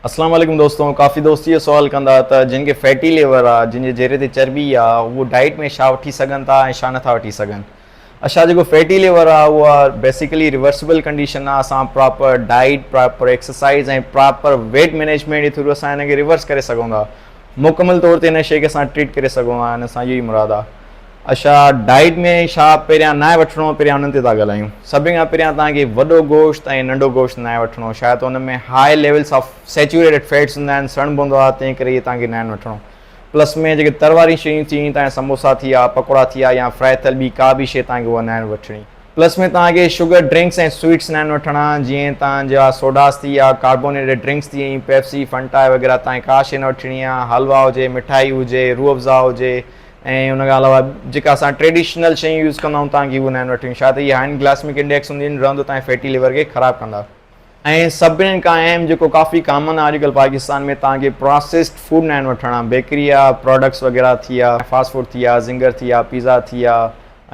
اسلام عليڪم دوستو ڪافي دوست اهو سوال ڪندا ته جن کي فيٽي ليور آ جن جي چهري تي چرٻي آ اهو ڊائيٽ ۾ ڇا وٺي سگهن ٿا ۽ ڇا نٿا وٺي سگهن اڇا جيڪو فيٽي ليور آ اها بيسيڪلي ريورسبل ڪنڊيشن آ اسان proper diet proper exercise ۽ proper weight management جي ٿرو اسان هن کي ريورس ڪري سگهون ٿا مڪمل طور تي هن شي کي اسان ٽريٽ ڪري سگهون ٿا هن سان اهو ئي مراد آ اڇا ڊائيٽ ۾ ڇا پهريان ناهي وٺڻو پهريان انهن تي ٿا ڳالهايون سڀني کان پهريان توهان کي وڏو گوشت ۽ ننڍو گوشت ناهي وٺڻو شايد ان ۾ high levels of saturated fats هوندا آهن سڻڀ هوندو آهي تنهن ڪري اهي توهان کي ناهن وٺڻو پلس ۾ جيڪي تر واريون شيون ٿي ويون توهان سموسا ٿي ويا پڪوڙا ٿي ويا يا فرائي ٿيل ٻي ڪا به شي توهان کي اها ناهن وٺڻي پلس ۾ توهان کي شگر ڊرنڪس ۽ سوئيٽس ناهن وٺڻا جيئن توهان جا سوڊاس ٿي ويا ڪاربونيٽيڊ ڊرنڪس ٿي ويون پيپسي فنٽا وغيره توهان کي ڪا شي نه وٺڻي آهي حلوا هجي مٺائي هجي روح افزا هجي ۽ ان کان علاوه جيڪا اسان ٽريڊيشنل شيون يوز ڪندا آهيون توهان کي اهي ناهن وٺڻيون ڇا ته اهي هائن گلاسمڪ انڊيڪس هونديون آهن رهندو توهان فيٽي ليور کي خراب ڪندا. ۽ سڀني کان اهم جيڪو ڪافي ڪامن آهي اڄڪلهه پاڪستان ۾ توهان کي پراسيسڊ فوڊ ناهن وٺڻا بيڪري جا پراڊڪٽس وغيره ٿي ويا فاسٽ فوڊ ٿي ويا زنگر ٿي ويا پيزا ٿي ويا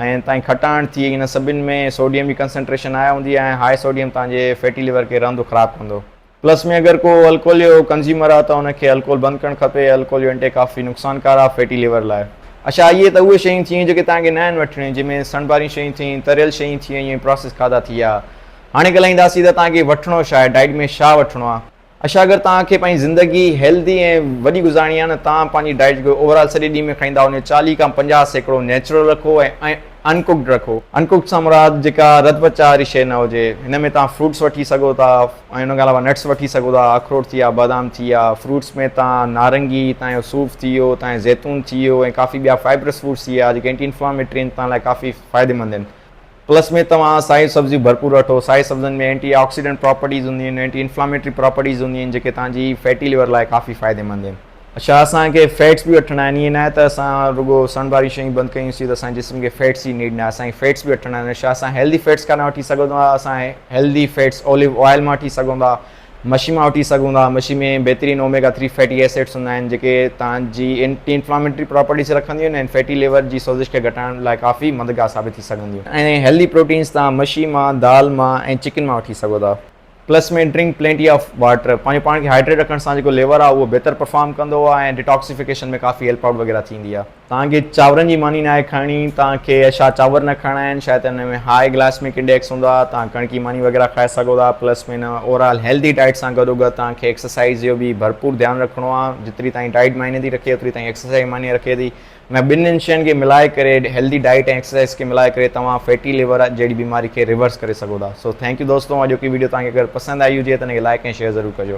۽ توهان جي کٽاڻ ٿي وئي ان سڀني ۾ سوڊيم جي ڪنسنٽريشن هاء هوندي آهي ۽ هاء سوڊيم توهان جي فيٽي ليور کي رهندو خراب ڪندو. پلس ۾ اگر ڪو الڪوهل جو ڪنزيومر آ ته ان کي الڪوهل بند ڪرڻ کپي الڪوهل جو انٽيڪ ڪافي نقصانڪار آ فيٽي ليور لاء. اڇا اهي ته اهي شيون ٿي ويون جيڪي توهان کي ناهن وٺڻيون جنهن ۾ سڻڀ واريون شيون ٿي ويون تريل شيون ٿي ويون ۽ پراسيس کاڌا ٿي ويا. هاڻي ڳالهائينداسين ته توهان کي وٺڻو ڇا آهي ڊائيٽ ۾ ڇا وٺڻو آ. اڇا اگر توهان کي پنهنجي زندگي هيلدي ۽ وڏي گذارڻي آ نه توهان پنهنجي ڊائيٽ جيڪو اوور آل سڄي ڏينهن ۾ کائيندا ان جو 40 کان 50% نيچرل رکو ۽ انڪوڪڊ رکو. انڪوڪڊ سان مراد جيڪا رڌ پچاء واري شيء نه هجي. هن ۾ توهان فروٽس وٺي سگهو ٿا ۽ ان کان علاوه نٽس وٺي سگهو ٿا، اخروٽ ٿي ويا، بادام ٿي ويا. فروٽس ۾ توهان نارنگي، توهان جو صوف ٿي ويو، توهان جو زيتون ٿي ويو ۽ ڪافي ٻيا فائبرس فروٽس ٿي ويا جيڪي اينٽي انفلاميٽري آهن توهان لاء ڪافي فائديمند آهن. پلس ۾ توهان سائي سبزيون ڀرپور وٺو. سائي سبزين ۾ اينٽي آڪسيڊنٽ پراپرٽيز هونديون آهن، اينٽي انفلاميٽري پراپرٽيز هونديون آهن جيڪي توهان جي فيٽي ليور لاء ڪافي فائديمند آهن. اڇا اسان کي فيٽس به وٺڻا آهن ائين ناهي ته اسان رڳو سڻڀ واريون شيون بند ڪيون سين ته اسان جي جسم کي فيٽس جي نيڊ ناهي اسان کي فيٽس به وٺڻا آهن اڇا اسان هيلدي فيٽس ڪاڏان وٺي سگهون ٿا اسان هيلدي فيٽس اوليو آئل مان وٺي سگهون ٿا مڇي مان وٺي سگهون ٿا مڇي ۾ بهترين اوميگا 3 فيٽي ايسڊس هوندا آهن جيڪي توهان جي اينٽي انفلاميٽري پراپرٽيز رکنديون آهن ۽ فيٽي ليور جي سوزش کي گهٽائڻ لاء ڪافي مددگار ثابت ٿي سگهنديون ۽ هيلدي پروٽينس توهان مڇي مان دال مان ۽ چڪن مان وٺي سگهو ٿا. Plus ۾ drink plenty of water پنهنجو پاڻ کي هائيڊريٽ رکڻ سان جيڪو ليور آهي اهو بهتر پرفارم ڪندو آهي ۽ ڊيٽاڪسيفڪيشن ۾ ڪافي هيلپ آئوٽ وغيره ٿيندي آهي. توهان کي چانورن جي ماني ناهي کائڻي توهان کي ڇا چانور نه کائڻا آهن شايد ان ۾ هاء گلائسمڪ انڊيڪس هوندو آهي توهان ڪڻڪ جي ماني وغيره کائي سگهو ٿا پلس ۾ ان اوور آل هيلدي ڊائيٽ سان گڏو گڏ توهان کي ايڪسرسائيز جو به ڀرپور ڌيان رکڻو آهي جيتري توهان جي ڊائيٽ معني ٿي رکي اوتري توهان جي ايڪسرسائيز معني رکي ٿي انهن ٻنهين شين کي ملائي ڪري هيلدي ڊائيٽ ۽ ايڪسرسائيز کي ملائي ڪري توهان فيٽي ليور جهڙي بيماري کي ريورس ڪري سگهو ٿا سو thank you دوستو اڄوڪي ويڊيو توهان کي اگر پسند آئي هجي ته ان کي لائڪ ۽ شيئر ضرور ڪجو.